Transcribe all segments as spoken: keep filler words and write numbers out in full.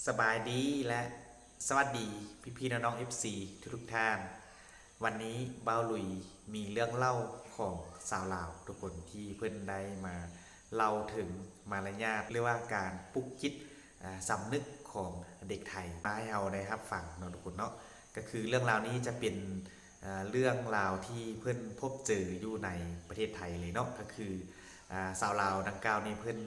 สบายดีและสวัสดีพี่ๆน้องๆ เอฟซี ทุกๆท่าน วันนี้บ่าวลุยมีเรื่องเล่าของสาวลาวทุกคนที่เพิ่นได้มาเล่าถึงมารยาทหรือว่าการปลุกจิตอ่าสำนึกของเด็กไทยมาให้เราได้รับฟังเนาะทุกคนเนาะ ก็คือเรื่องราวนี้จะเป็นอ่าเรื่องราวที่เพิ่นพบเจออยู่ในประเทศไทยเลยเนาะ ก็คืออ่าสาวลาวดังกล่าวนี่เพิ่น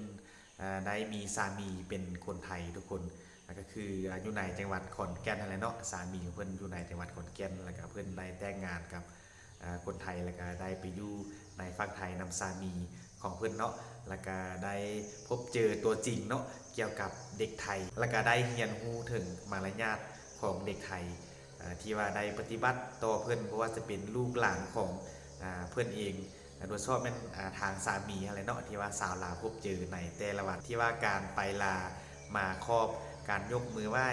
อ่าได้มีสามีเป็นคนไทยทุกคน แล้วก็คืออ่าอยู่ในจังหวัดขอนแก่นนั่นแหละเนาะ สามีของเพิ่นอยู่ในจังหวัดขอนแก่น แล้วก็เพิ่นได้แต่งงานกับอ่าคนไทย แล้วก็ได้ไปอยู่ในฝั่งไทยนำสามีของเพิ่นเนาะ แล้วก็ได้พบเจอตัวจริงเนาะ เกี่ยวกับเด็กไทย แล้วก็ได้เรียนรู้ถึงมารยาทของเด็กไทยอ่าที่ว่าได้ปฏิบัติต่อเพิ่น บ่ว่าจะเป็นลูกหลานของอ่าเพิ่นเอง โดยเฉพาะแม่นอ่าทางสามีหั้นแหละเนาะ ที่ว่าสาวลาวพบเจอในแต่ละวัน ที่ว่าการไปลามาขอบ การยกมือไหว้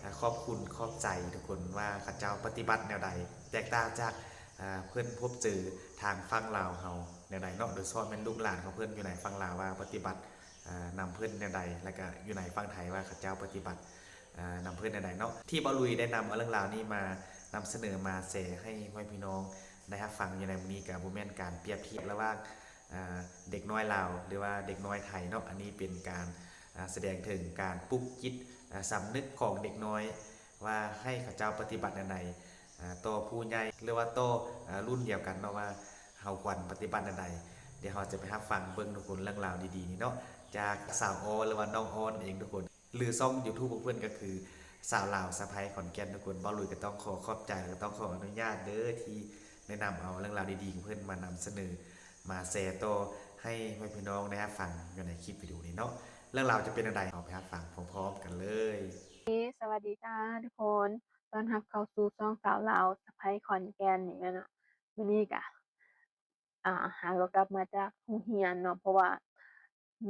อ่าขอบคุณขอบใจทุกคนว่าเขาเจ้าปฏิบัติแนวใด แตกต่างจากอ่าเพิ่นพบเจอทางฝั่งลาวเฮาแนวใดเนาะ โดยเฉพาะแม่นลูกหลานของเพิ่นอยู่ในฝั่งลาวว่าปฏิบัติอ่านำเพิ่นแนวใด แล้วก็อยู่ในฝั่งไทยว่าเขาเจ้าปฏิบัติอ่านำเพิ่นแนวใดเนาะ ที่บ่าวลุยได้นำเอาเรื่องราวนี้มานำเสนอมาแชร์ให้พ่อแม่พี่น้องได้รับฟังอยู่ในมื้อนี้ ก็บ่แม่นการเปรียบเทียบระหว่าง อ่าเด็กน้อยลาวหรือว่าเด็กน้อยไทยเนาะ อันนี้เป็นการอ่าแสดงถึงการปลุกจิตอ่าสำนึกของเด็กน้อย ว่าให้เขาเจ้าปฏิบัติแนวใดอ่าต่อผู้ใหญ่หรือว่าต่ออ่ารุ่นเดียวกันเนาะ ว่าเฮาควรปฏิบัติแนวใด เดี๋ยวเราจะไปรับฟังเบิ่งทุกคนเรื่องราวดีๆนี้เนาะ จากสาวออหรือว่าน้องออนเองทุกคน หรือช่องยูทูบของเพิ่นก็คือสาวลาวสะใภ้ขอนแก่นทุกคน บ่าวลุยก็ต้องขอขอบใจ แล้วก็ต้องขออนุญาตเด้อที่ได้นำเอาเรื่องราวดีๆของเพิ่นมานำเสนอ มาแชร์ต่อให้พ่อแม่พี่น้องได้รับฟังอยู่ในคลิปวิดีโอนี้เนาะ เรื่องราวจะเป็นจั่งใด เราไปรับฟังพร้อมๆกันเลย สวัสดีจ้าทุกคน ต้อนรับเข้าสู่ช่องสาวลาวสะใภ้ขอนแก่นนี่แหละเนาะ มื้อนี้ก็ อ่า หากลับมาจากโรงเรียนเนาะ เพราะว่า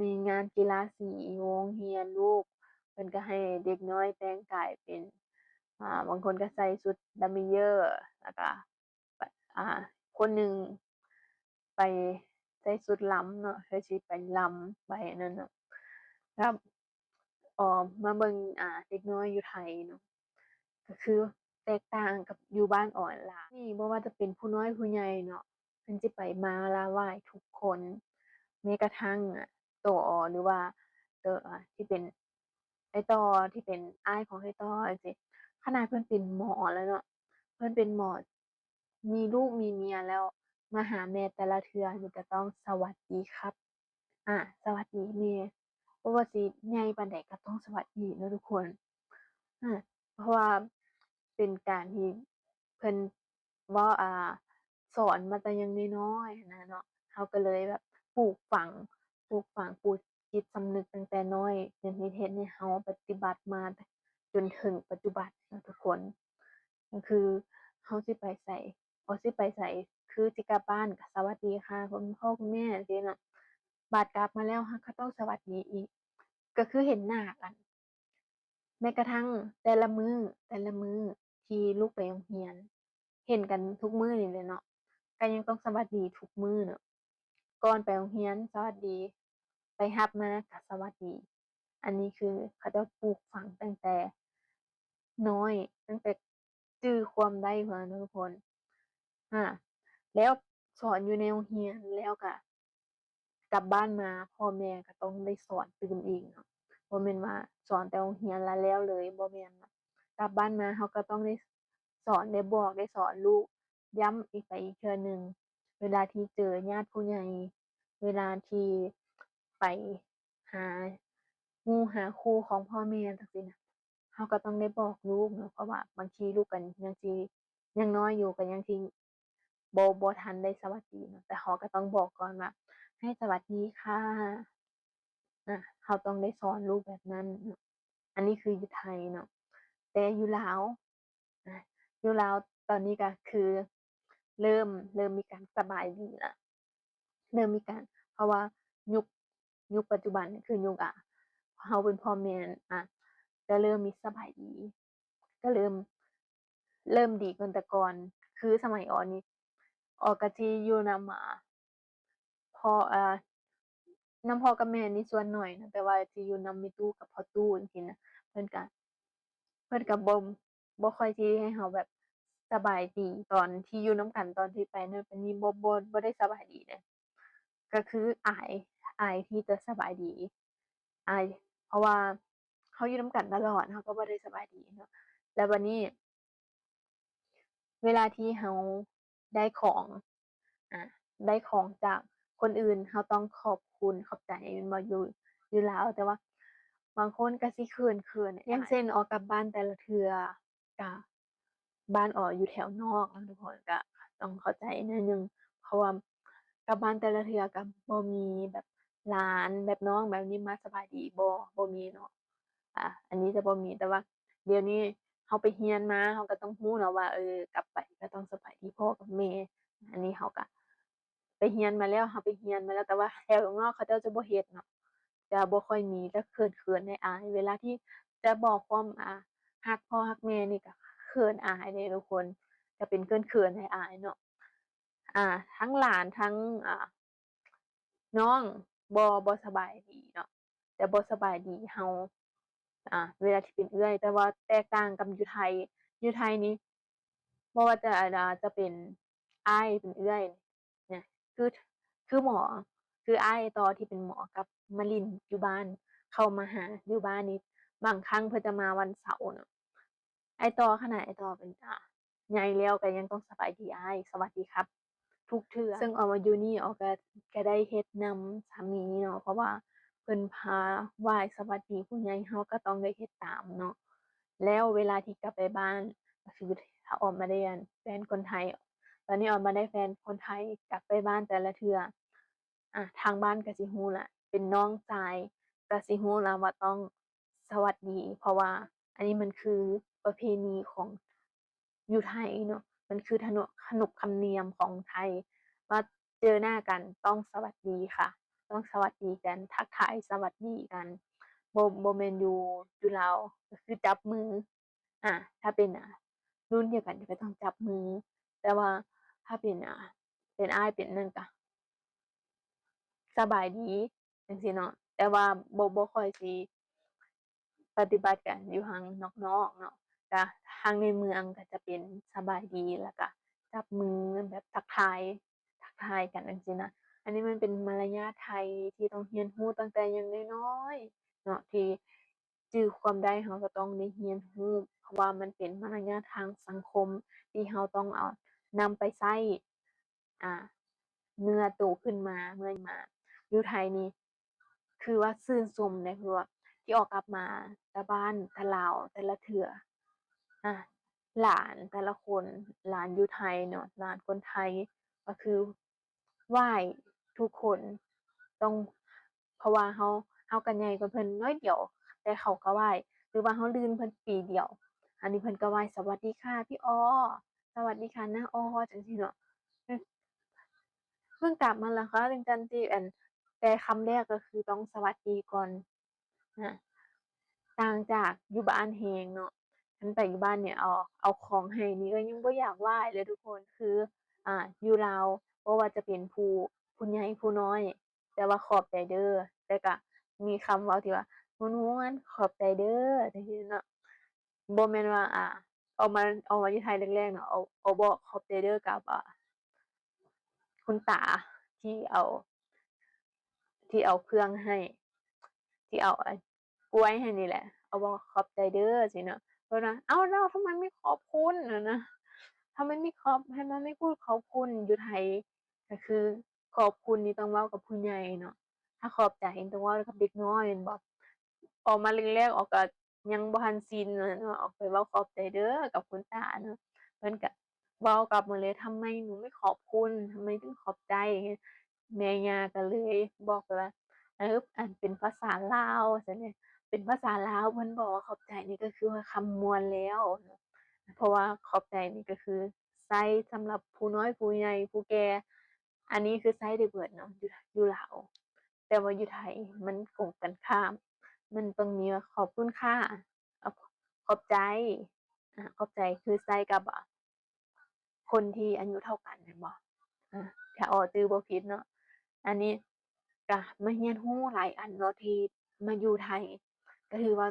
มีงานกีฬาสีอยู่โรงเรียนลูก เพิ่นก็ให้เด็กน้อยแต่งกายเป็น อ่า บางคนก็ใส่ชุดดัมเมเยอร์ แล้วก็ อ่า คนหนึ่งไปใส่ชุดลำเนาะ เพื่อสิไปลำไปอันนั้นเนาะ แล้ว อ๋อ มาเบิ่ง อ่า เด็กน้อยอยู่ไทยเนาะ ก็คือแตกต่างกับอยู่บ้านออนหลาย นี่บ่ว่าจะเป็นผู้น้อยผู้ใหญ่เนาะ เพิ่นสิไปมาลาไหว้ทุกคน แม้กระทั่ง อ่า โตออ หรือว่า โต อ่า ที่เป็น ไอ้ต่อ ที่เป็นอ้ายของไอ้ต่อจั่งซี้ ขนาดเพิ่นเป็นหมอแล้วเนาะ เพิ่นเป็นหมอ มีลูกมีเมียแล้ว มาหาแม่แต่ละเทื่อนี่ก็ต้องสวัสดีครับ อ่า สวัสดีแม่ บ่ว่าสิใหญ่ปานใดก็ต้องสวัสดีเนาะทุกคน อ่า เพราะว่าเป็นการที่เพิ่นเว้า อ่า สอนมาแต่ยังน้อยๆหั้นนะเนาะ เฮาก็เลยแบบปลูกฝัง ปลูกฝัง ปลูกจิตสำนึกตั้งแต่น้อย จนเฮ็ด เฮ็ดให้เฮาปฏิบัติมาจนถึงปัจจุบันเนาะทุกคน ก็คือเฮาสิไปไส บ่สิไปไส คือสิกลับบ้านก็สวัสดีค่ะคุณพ่อคุณแม่จั่งซี้เนาะ บาดกลับมาแล้วเฮาก็ต้องสวัสดีอีก ก็คือเห็นหน้ากัน แม้กระทั่งแต่ละมื้อ แต่ละมื้อที่ลูกไปโรงเรียน เห็นกันทุกมื้อนี่แหละเนาะ ก็ยังต้องสวัสดีทุกมื้อเนาะ ก่อนไปโรงเรียนสวัสดี ไปรับมาก็สวัสดี อันนี้คือเขาเจ้าปลูกฝังตั้งแต่น้อย ตั้งแต่จื่อความได้พุ้นนะทุกคน อ่า แล้วสอนอยู่ในโรงเรียนแล้วก็กลับบ้านมาพ่อแม่ก็ต้องได้สอนตื่มอีกเนาะ บ่แม่นว่าสอนแต่โรงเรียนแล้วแล้วเลย บ่แม่นเนาะ กลับบ้านมาเฮาก็ต้องได้สอน ได้บอก ได้สอนลูก ย้ำอีกไปอีกเทื่อหนึ่ง เวลาที่เจอญาติผู้ใหญ่ เวลาที่ไปหาหมู่หาคู่ของพ่อแม่จั่งซี้นะ เฮาก็ต้องได้บอกลูกเนาะ เพราะว่าบางทีลูกก็ยังสิ ยังน้อยอยู่ ก็ยังสิบ่ บ่ทันได้สวัสดีเนาะ แต่เฮาก็ต้องบอกก่อนว่า ให้สวัสดีค่ะ อ่ะ เฮาต้องได้สอนลูกแบบนั้นเนาะ อันนี้คืออยู่ไทยเนาะ แต่อยู่ลาว อ่ะ อยู่ลาวตอนนี้ก็คือ เริ่ม เริ่มมีการสบายดีละ เริ่มมีการ เพราะว่ายุค ยุคปัจจุบันคือยุค อ่ะ เฮาเป็นพ่อแม่ อ่ะ ก็เริ่มมีสบายดี ก็เริ่ม เริ่มดีกว่าแต่ก่อน คือสมัยออนี่ ออก็สิอยู่นำ อ่า พ่อ อ่า นำพ่อกับแม่นี่ส่วนน้อยนะ แต่ว่าสิอยู่นำแม่ตู้กับพ่อตู้จั่งซี้นะ เพิ่นก็ ก็บ่ บ่ค่อยที่ให้เฮาแบบสบายดี ตอนที่อยู่นำกัน ตอนที่ไปนั่นไปนี่ บ่ บ่ บ่ได้สบายดีเด้ ก็คืออาย อายที่จะสบายดี อาย เพราะว่าเฮาอยู่นำกันตลอด เฮาก็บ่ได้สบายดีเนาะ แล้วบัดนี้ เวลาที่เฮาได้ของ อ่า ได้ของจากคนอื่น เฮาต้องขอบคุณขอบใจแม่นบ่ อยู่ อยู่ลาว แต่ว่าบางคนก็สิเขินๆ อย่างเช่น ออกกลับบ้านแต่ละเทื่อ ก็บ้านอออยู่แถวนอกเนาะทุกคน ก็ต้องเข้าใจหน่อยหนึ่ง เพราะว่ากลับบ้านแต่ละเทื่อก็บ่มีแบบหลานแบบน้องแบบนี้มาสบายดีบ่ บ่มีเนาะ อ่า อันนี้จะบ่มี แต่ว่าเดี๋ยวนี้เฮาไปเฮียนมา เฮาก็ต้องรู้เนาะว่า เออ กลับไปก็ต้องสบายดีพ่อกับแม่ อันนี้เฮาก็ไปเฮียนมาแล้ว เฮาไปเฮียนมาแล้ว แต่ว่าแถวนอกเขาเจ้าจะบ่เฮ็ดเนาะ จะบ่ค่อยมี จะเขินๆ อายๆ เวลาที่จะบอกความ อ่า ฮักพ่อฮักแม่นี่ก็เขินอายเด้ทุกคน ก็เป็นเขินๆ อายๆ เนาะ อ่า ทั้งหลานทั้ง อ่า น้องบ่ บ่สบายดีเนาะ แต่บ่สบายดีเฮา อ่า เวลาที่เป็นเอื้อย แต่ว่าแตกต่างกับอยู่ไทย อยู่ไทยนี่ บ่ว่าจะ อ่า จะเป็นอ้ายเป็นเอื้อยเนี่ย คือ คือหมอ คืออ้ายต่อที่เป็นหมอกับมาหลิ้นอยู่บ้าน เข้ามาหาอยู่บ้านนี่ บางครั้งเพิ่นจะมาวันเสาร์เนาะ อ้ายต่อขนาดอ้ายต่อเป็น อ่า ใหญ่แล้วก็ยังต้องสบายดีอ้าย สวัสดีครับ ทุกเทื่อ ซึ่งออมมาอยู่นี่ออมก็ ก็ได้เฮ็ดนำสามีเนาะ เพราะว่าเพิ่นพาไหว้สวัสดีผู้ใหญ่ เฮาก็ต้องได้เฮ็ดตามเนาะ แล้วเวลาที่กลับไปบ้าน ก็คือถ้าออมมาได้อันแฟนคนไทย ตอนนี้ออมมาได้แฟนคนไทย กลับไปบ้านแต่ละเทื่อ อ่ะ ทางบ้านก็สิฮู้ละ เป็นน้องชายก็สิฮู้ละว่าต้องสวัสดี เพราะว่าอันนี้มันคือประเพณีของอยู่ไทยเนาะ มันคือขนบ ขนบธรรมเนียมของไทย ว่าเจอหน้ากันต้องสวัสดีค่ะ ต้องสวัสดีกัน ทักทายสวัสดีกัน บ่ บ่แม่นอยู่ อยู่ลาวก็คือจับมือ อ่ะ ถ้าเป็น อ่ะ รุ่นเดียวกันก็ต้องจับมือ แต่ว่าถ้าเป็น อ่ะ เป็นอ้ายเป็นนั่นก็ สบายดีจังซี้เนาะ แต่ว่าบ่ บ่ค่อยสิปฏิบัติกันอยู่ทางนอกๆ เนาะ ก็ทางในเมืองก็จะเป็นสบายดี แล้วก็จับมือแบบทักทาย ทักทายกันจังซี้นะ อันนี้มันเป็นมารยาทไทยที่ต้องเรียนรู้ตั้งแต่ยังน้อยๆ เนาะ ที่จื่อความได้เราก็ต้องได้เรียนรู้ เพราะว่ามันเป็นมารยาททางสังคมที่เราต้องเอานำไปใช้ อ่า เมื่อโตขึ้นมา เมื่อมาอยู่ไทยนี่ คือว่าชื่นชมเลย คือว่าที่ออกกลับมาแต่บ้านแต่ลาวแต่ละเทื่อ อ่ะ หลานแต่ละคน หลานอยู่ไทยเนาะ หลานคนไทย ก็คือไหว้ทุกคน ต้อง เพราะว่าเรา เราก็ใหญ่กว่าเพิ่นน้อยเดียว แต่เขาก็ไหว้ หรือว่าเราลื่นเพิ่นปีเดียว อันนี้เพิ่นก็ไหว้ สวัสดีค่ะพี่ออ สวัสดีค่ะน้าออ จังซี้เนาะ เพิ่งกลับมาแล้วค่ะ จังจั่นติ อัน แต่คำแรกก็คือต้องสวัสดีก่อนนะ ต่างจากอยู่บ้านแฮงเนาะ คันไปอยู่บ้านเนี่ย เอา เอาของให้นี่ก็ยังบ่อยากไหว้เลยทุกคน คือ อ่า อยู่ลาว บ่ว่าจะเป็นผู้ ผู้ใหญ่ผู้น้อย แต่ว่าขอบใจเด้อ แต่ก็มีคำเว้าที่ว่า ม่วนๆ ขอบใจเด้อ จังซี้เนาะ บ่แม่นว่า อ่า ออกมา ออกมาอยู่ไทยแรกๆ เนาะ เอา เอาบอกขอบใจเด้อกับ อ่า คุณตาที่เอา ที่เอาเครื่องให้ ที่เอา อ่า กล้วยให้นี่แหละ เอาบอกขอบใจเด้อ ซี้เนาะ เพิ่นว่า เอ้า แล้วทำไมไม่ขอบคุณน่ะนะ ทำไมไม่ขอบ ทำไมไม่พูดขอบคุณ อยู่ไทยก็คือขอบคุณนี่ต้องเว้ากับผู้ใหญ่เนาะ ถ้าขอบใจนี่ต้องเว้ากับเด็กน้อยแม่นบ่ ออกมาแรกๆ ออกก็ยังบ่ทันชินน่ะเนาะ ออกไปเว้าขอบใจเด้อกับคุณตาเนาะ เพิ่นก็เว้ากลับมาเลย ทำไมหนูไม่ขอบคุณ ทำไมถึงขอบใจ แม่ย่าก็เลยบอกไปว่า เออ อันเป็นภาษาลาว ซั่นเด้ เป็นภาษาลาว เพิ่นบอกว่าขอบใจนี่ก็คือว่าคำม่วนแล้ว เพราะว่าขอบใจนี่ก็คือใช้สำหรับผู้น้อยผู้ใหญ่ผู้แก่ อันนี้คือใช้ได้เบิดเนาะ อยู่ อยู่ลาว แต่ว่าอยู่ไทยมันตรงกันข้าม มันต้องมีว่าขอบคุณค่ะ ขอบ ขอบใจ อ่า ขอบใจคือใช้กับ อ่า คนที่อายุเท่ากันแม่นบ่ อ่า ถ้าออจื่อบ่ผิดเนาะ อันนี้ก็มาเรียนรู้หลายอันเนาะ ที่มาอยู่ไทย ก็ถือว่า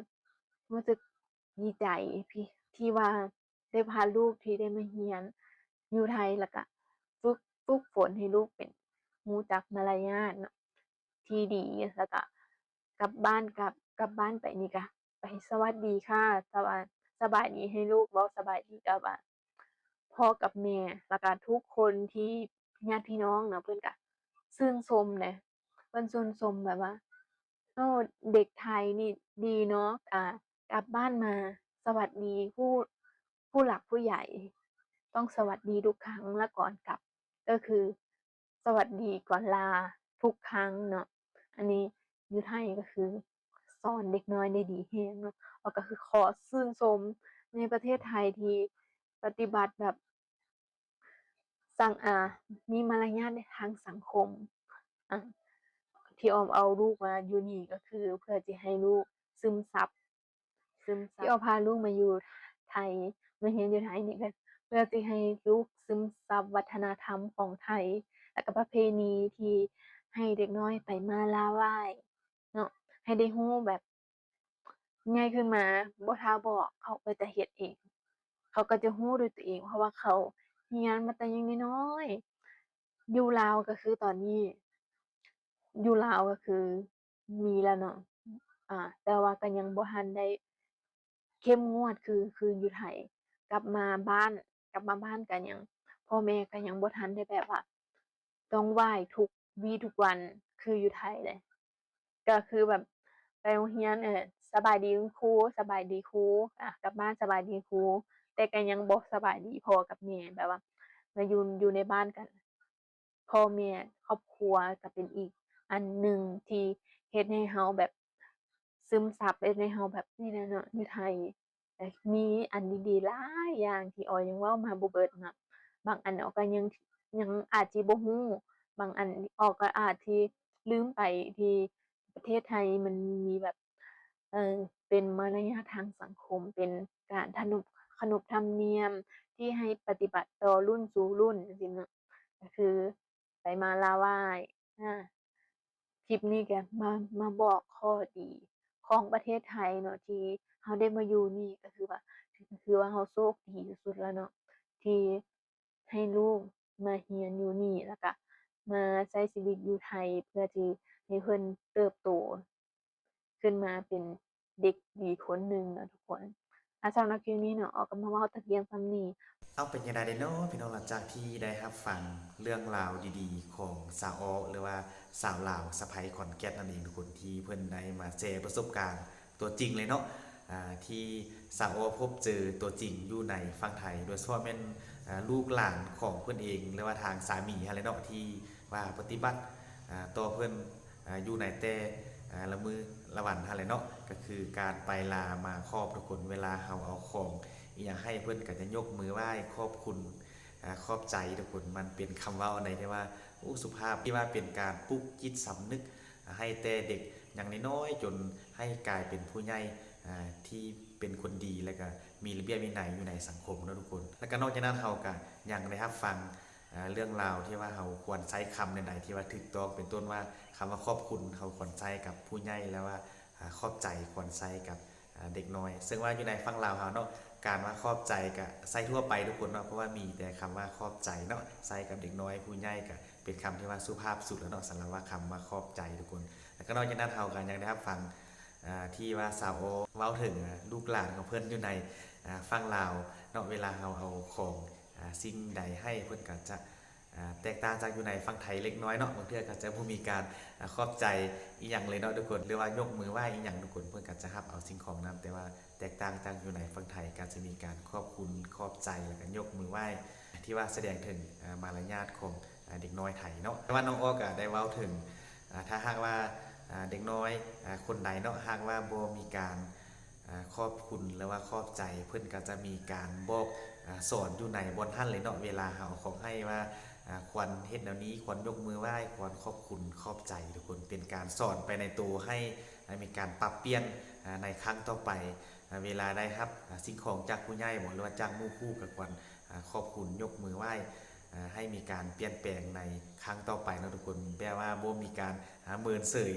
รู้สึก ดีใจที่ที่ว่าได้พาลูกที่ได้มาเฮียนอยู่ไทย แล้วก็ฝึกฝึกฝนให้ลูกเป็นรู้จักมารยาทเนาะที่ดี แล้วก็กลับบ้านกลับกลับบ้านไปนี่ก็ไปสวัสดีค่ะ สวัสสบายดีให้ลูก เว้าสบายดีกับอ่าพ่อกับแม่ แล้วก็ทุกคนที่ญาติพี่น้องเนาะ เพิ่นก็ชื่นชมนะ เพิ่นชื่นชมแบบว่า โอ้ เด็กไทยนี่ดีเนาะ อ่า กลับบ้านมาสวัสดีผู้ผู้หลักผู้ใหญ่ ต้องสวัสดีทุกครั้ง และก่อนกลับก็คือสวัสดีก่อนลาทุกครั้งเนาะ อันนี้อยู่ไทยก็คือสอนเด็กน้อยได้ดีแฮงเนาะ แล้วก็คือขอชื่นชมในประเทศไทยที่ปฏิบัติแบบ สัง อ่า มีมารยาทในทางสังคม อ่า ที่ออมเอาลูกมาอยู่นี่ก็คือเพื่อจะให้ลูกซึมซับ ซึมซับ ที่ออมพาลูกมาอยู่ไทย มาเฮียนอยู่ไทยนี่ก็เพื่อจะให้ลูกซึมซับวัฒนธรรมของไทย แล้วก็ประเพณีที่ให้เด็กน้อยไปมาลาไหว้เนาะ ให้ได้รู้แบบ ใหญ่ขึ้นมาบ่ท่าบอก เขาก็จะเฮ็ดเอง เขาก็จะรู้ด้วยตัวเอง เพราะว่าเขาเฮียนมาแต่ยังน้อยๆ อยู่ลาวก็คือตอนนี้ อยู่ลาวก็คือมีแล้วเนาะ อ่า แต่ว่าก็ยังบ่ทันได้เข้มงวดคือ คืออยู่ไทย กลับมาบ้าน กลับมาบ้านก็ยัง พ่อแม่ก็ยังบ่ทันได้แบบว่า ต้องไหว้ทุกวีทุกวันคืออยู่ไทยเลย ก็คือแบบไปโรงเรียน เออ สบายดีคุณครู สบายดีครู อ่ะ กลับบ้านสบายดีครู แต่ก็ยังบ่สบายดีพ่อกับแม่ แบบว่า มาอยู่ อยู่ในบ้านกัน พ่อแม่ครอบครัวก็เป็นอีกอันหนึ่งที่เฮ็ดให้เราแบบ ซึมซับ เฮ็ดให้เราแบบนี่แหละเนาะ อยู่ไทย แต่มีอันดีๆ หลายอย่างที่ออยยังเว้ามาบ่เบิดเนาะ บางอันออยก็ยัง ยังอาจสิบ่รู้ บางอันออยก็อาจสิลืมไป ที่ประเทศไทยมันมีแบบ เอ่อ เป็นมารยาททางสังคม เป็นการทนุ ขนบธรรมเนียมที่ให้ปฏิบัติต่อรุ่นสู่รุ่นจั่งซี้เนาะ ก็คือไปมาลาไหว้ อ่า คลิปนี้ก็มา มาบอกข้อดีของประเทศไทยเนาะ ที่เราได้มาอยู่นี่ ก็คือว่า ก็คือว่าเราโชคดีสุดๆ แล้วเนาะ ที่ให้ลูกมาเฮียนอยู่นี่ แล้วก็มาใช้ชีวิตอยู่ไทย เพื่อที่ให้เพิ่นเติบโต ขึ้นมาเป็นเด็กดีคนหนึ่งเนาะทุกคน อ่ะ สำหรับคลิปนี้เนาะ ออยก็มาเว้าแต่เพียงส่ำนี้ เอา เป็นจั่งใดเด้เนาะพี่น้อง หลังจากที่ได้รับฟังเรื่องราวดีๆ ของสาวออ หรือว่าสาวลาวสะใภ้ขอนแก่นนั่นเองทุกคน ที่เพิ่นได้มาแชร์ประสบการณ์ตัวจริงเลยเนาะ อ่า ที่สาวออพบเจอตัวจริงอยู่ในฝั่งไทย โดยเฉพาะแม่น อ่า ลูกหลานของเพิ่นเอง หรือว่าทางสามีหั้นแหละเนาะ ที่ว่าปฏิบัติ อ่า ต่อเพิ่น อ่า อยู่ในแต่ อ่า ละมื้อละวันหั้นแหละเนาะ ก็คือการไปลามาคอบทุกคน เวลาเราเอาของอิหยังให้เพิ่นก็จะยกมือไหว้ขอบคุณ อ่า ขอบใจทุกคน มันเป็นคำเว้าอันใดที่ว่า โอ้ สุภาพ ที่ว่าเป็นการปลุกจิตสำนึกให้แต่เด็กยังน้อยๆ จนให้กลายเป็นผู้ใหญ่ อ่า ที่เป็นคนดี แล้วก็มีระเบียบวินัยอยู่ในสังคมเนาะทุกคน แล้วก็นอกจากนั้นเราก็ยังได้รับฟัง อ่า เรื่องราวที่ว่าเราควรใช้คำใดๆ ที่ว่าถูกต้อง เป็นต้นว่าคำว่าขอบคุณเราควรใช้กับผู้ใหญ่ แล้วว่า อ่า ขอบใจควรใช้กับ อ่า เด็กน้อย ซึ่งว่าอยู่ในฝั่งลาวเราเนาะ การว่าขอบใจก็ใช้ทั่วไปทุกคนเนาะ เพราะว่ามีแต่คำว่าขอบใจเนาะ ใช้กับเด็กน้อย ผู้ใหญ่ก็เป็นคำที่ว่าสุภาพสุดแล้วเนาะ สำหรับว่าคำว่าขอบใจทุกคน แล้วก็นอกจากนั้นเราก็ยังได้รับฟัง อ่า ที่ว่าสาวออเว้าถึง อ่า ลูกหลานของเพิ่นอยู่ใน อ่า ฝั่งลาวเนาะ เวลาเราเอาของ อ่า สิ่งใดให้เพิ่นก็จะ อ่า แตกต่างจากอยู่ในฝั่งไทยเล็กน้อยเนาะ บางเทื่อก็จะบ่มีการ อ่า ขอบใจอิหยังเลยเนาะทุกคน หรือว่ายกมือไหว้อิหยังทุกคน เพิ่นก็จะรับเอาสิ่งของนั้น แต่ว่าแตกต่างจากอยู่ในฝั่งไทยก็จะมีการขอบคุณขอบใจ แล้วก็ยกมือไหว้ ที่ว่าแสดงถึง อ่า มารยาทของ อ่า เด็กน้อยไทยเนาะ แต่ว่าน้องออก็ได้เว้าถึง อ่า ถ้าหากว่า อ่า เด็กน้อย อ่า คนใดเนาะ หากว่าบ่มีการ อ่า ขอบคุณหรือว่าขอบใจ เพิ่นก็จะมีการบอก อ่า สอนอยู่ในบ่อนหั้นเลยเนาะ เวลาเราเอาของให้ว่า อ่า ควรเฮ็ดแนวนี้ ควรยกมือไหว้ ควรขอบคุณขอบใจทุกคน เป็นการสอนไปในตัวให้ อ่า มีการปรับเปลี่ยน อ่า ในครั้งต่อไป อ่า เวลาได้รับ อ่า สิ่งของจากผู้ใหญ่บ่ หรือว่าจากหมู่คู่ก็ควร อ่า ขอบคุณยกมือไหว้ อ่า ให้มีการเปลี่ยนแปลงในครั้งต่อไปเนาะทุกคน แบบว่าบ่มีการ อ่า เมินเฉย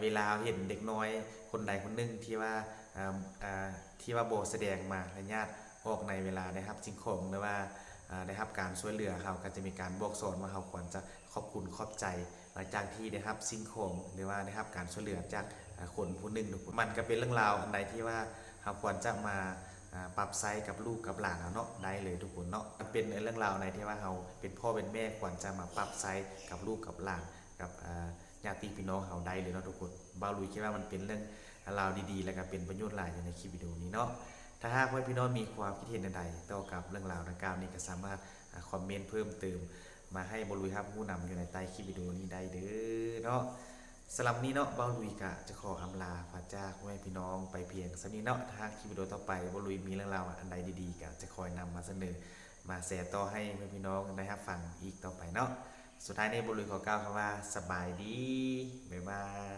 เวลาเราเห็นเด็กน้อยคนใดคนหนึ่งที่ว่าอ่าอ่าที่ว่าบ่แสดงมารยาทออกในเวลาได้รับสิ่งของหรือว่าอ่าได้รับการช่วยเหลือ เราก็จะมีการบอกสอนว่าเราควรจะขอบคุณขอบใจหลังจากที่ได้รับสิ่งของหรือว่าได้รับการช่วยเหลือจากอ่าคนผู้หนึ่งทุกคนมันก็เป็นเรื่องราวอันใดที่ว่าเราควรจะมาอ่าปรับใช้กับลูกกับหลานเราเนาะได้เลยทุกคนเนาะมันเป็นเรื่องราวในที่ว่าเราเป็นพ่อเป็นแม่ควรจะมาปรับใช้กับลูกกับหลานกับอ่า ญาติพี่น้องเราได้เลยเนาะทุกคน บ่าวลุยคิดว่ามันเป็นเรื่องราวดีๆ แล้วก็เป็นประโยชน์หลายอยู่ในคลิปวิดีโอนี้เนาะ ถ้าหากว่าพี่น้องมีความคิดเห็นใดๆต่อกับเรื่องราวดังกล่าวนี้ก็สามารถอ่าคอมเมนต์เพิ่มเติมมาให้บ่าวลุยรับรู้นำอยู่ในใต้คลิปวิดีโอนี้ได้เด้อเนาะ สำหรับนี้เนาะบ่าวลุยก็จะขออำลาพระจากพ่อแม่พี่น้องไปเพียงส่ำนี้เนาะ ถ้าหากคลิปวิดีโอต่อไปบ่าวลุยมีเรื่องราวอันใดดีๆก็จะคอยนำมาเสนอมาแชร์ต่อให้พ่อแม่พี่น้องได้รับฟังอีกต่อไปเนาะ สุดท้ายนี้บ่าวลุยขอกล่าวคำว่าสบายดี บ๊ายบาย